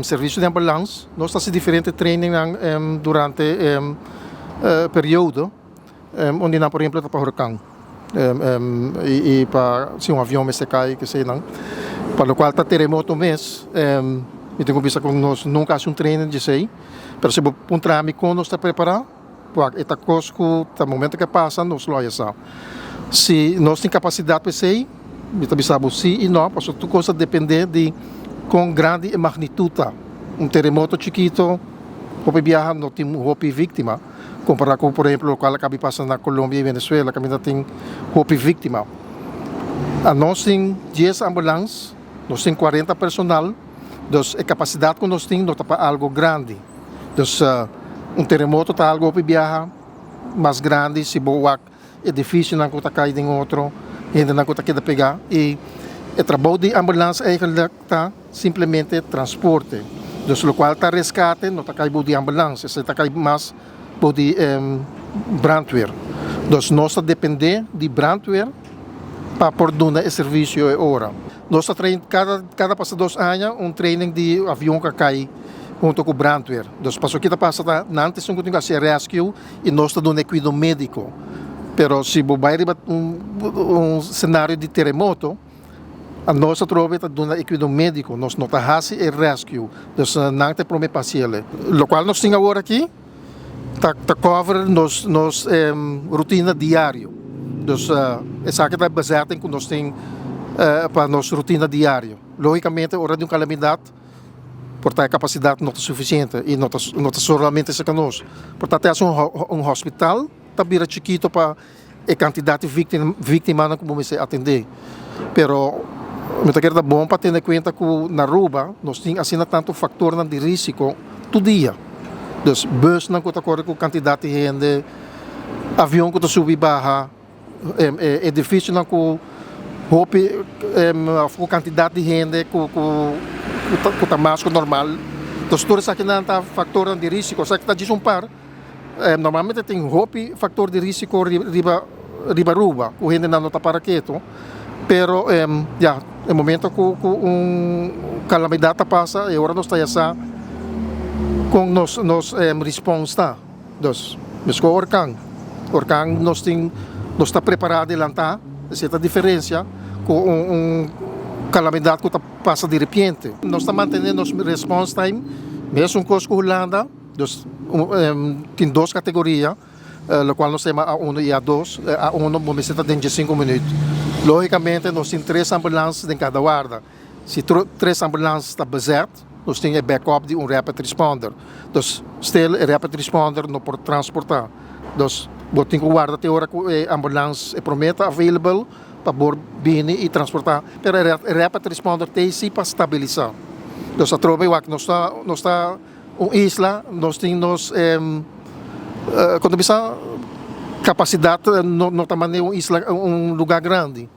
Servicio di ambulance, nos ta haci diferente trainingnan durante e periodo, un di nan, por ehempel, ta pa huracan y pa si un avion mester cay, kesenan. Pa locual ta teremoto mes, mi tin cu bisa cu nos nunca haci un training di esey, pero si bo puntra mi con nos ta prepara, wak e ta cos cu ta momento cu a pasa nos lo haya sa. Si nos tin capacidad pa esey, mi ta bisa bo si y no, pasobra tur cos ta depende di con grandi e magnitud ta. Un teremoto chikito hopi biaha no tin hopi victima compara cu, por ehemplo, locual a cabi pasa na Colombia y Venezuela caminda tin hopi victima. Anos tin dies ambulans, nos tin 40 personal, dus e capacidad cu nos tin no ta pa algo grandi. Dus un teremoto ta algo hopi biaha mas grandi si bo wak edificionan cu ta cay den otro, hendenan cu ta keda pega, y e trabou di ambulans eigenlijk ta simplemente transporte. Dus locual ta rescate no ta cay bou di ambulans, esey ta cay mas bou di brandweer. Dus nos ta depende di brandweer pa por duna e servicio e ora. Nos ta train cada pasa 2 aña un training di avion cu a cay hunto cu brandweer. Dus pasobra kico ta pasa ta nan ta esun cu tin cu haci rescue y nos ta duna e cuido medico. Pero si bo bay riba un scenario di teremoto, nos atrobe ta duna e cuido medico, nos no ta haci e rescue. Dus nan ta e prome pa haciele. Locual nos tin awor aki ta cover nos rutina diario. Dus esaki ta bezetting cu nos tin pa nos rutina diario. Logicamente, ora di un calamidad, por ta e capacidad no ta suficiente y no ta solamente cerca nos. Por ta te haci un hospital ta bira chikito pa e cantidad di victimanan cu bo mester atende. Pero mi ta kere ta bon pa tene cuenta cu na Aruba nos tin asina tanto factornan di risico tur dia. Dus busnan cu ta core cu cantidad di hende, avion cu ta subi baha, edificionan cu hopi of cu cantidad di hende cu ta mas cu normal. Dus tur esakinan ta factornan di risico. Esaki ta djis un par. Normalmente tin hopi factor di risico riba Aruba cu hendenan no ta para keto, pero ya, e momento cu un calamidad ta pasa, e ora nos ta ya sa con nos response ta. Dus mesco orkan, orkan nos tin, nos ta prepara adelanta, esey ta diferencia cu un calamidad cu ta pasa di repente. Nos ta mantene nos response time mesun cos cu Hulanda. Dus tin dos categoria, locual nos ta yama A1 y A2. A1 bo mester ta den 15 minuut. Logicamente nos tin tres ambulans den cada warda. Si tres ambulans ta bezet, nos tin e backup di un rapid responder. Dus still e rapid responder no por transporta. Dus bo tin cu warda te ora cu e ambulans e prome ta available pa por bini y transporta. Pero e rapid responder ta si pa stabilisa. Dus atrobe wak nos ta un isla, nos tin nos con ta bisa capacidad, no ta manera un isla, un lugar grandi.